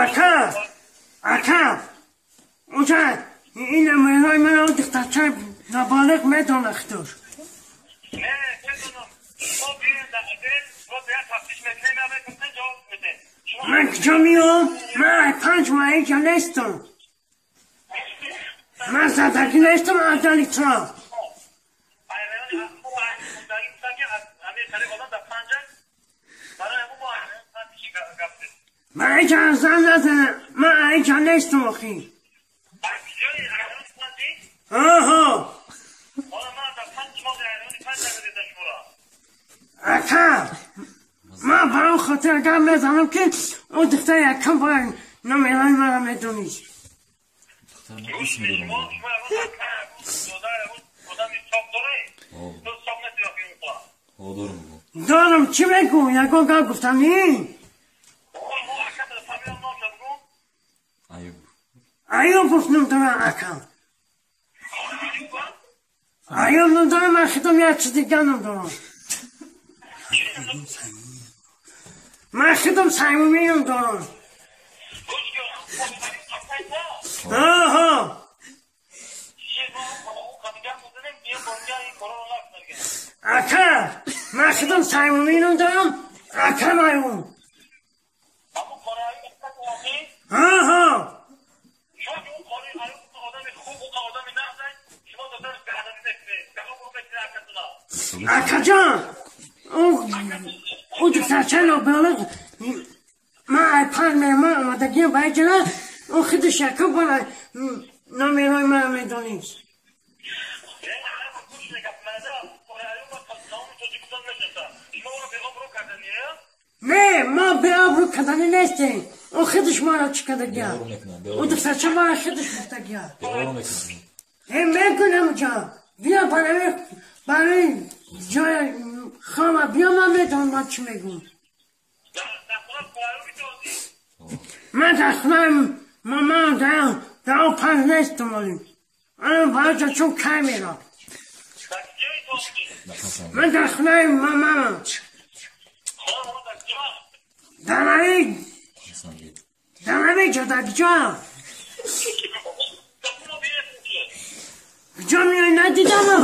Ака, ака, уҷа ин номерҳои маро духтарчаи ноболиғ медонад худаш. Ман куҷо меом? Ман 5 моҳ инҷа нестам. Ман задагӣ нестам адали тро. Ман инҷа зан назанам. Ман инҷа нестам охи. Оҳо. Ака, ман ба он хотир гап мезанам, ки он духтар якам бор номерҳои маро медонист. Дорам, чӣ мегӯ? Ягон гап гуфтанӣ? Аюбов ном дорам, ака. Аюб ном дорам, ман худам як чиз дигар ном дорам. Ман худам Саймумӣ ном дорам. Оҳо. Ака, ман худам Саймумӣ ном дорам, акам Аюб. Оҳо. Акаҷон, ӯ духтарчаи ноболиғ, ман 5 меҳмон омадагиам ба инҷа, ӯ худаш якум бор номерҳои маро медонист. Не, мо беобрӯ карданӣ нестем. Ӯ худаш маро чӣ кардагия? Ӯ духтарча маро худаш гуфтагия. Э, мегӯям ҷон, биё барои ҷои хома биё, ман медонам ман чӣ мегӯям. Ман дар хонаи мамаам дар он 5 нестам оли. Ана барои чун кай мерам. Ман дар хонаи мамаам. Дар ҳамин ҷо, дар куҷо? Куҷо меоӣ, надидам?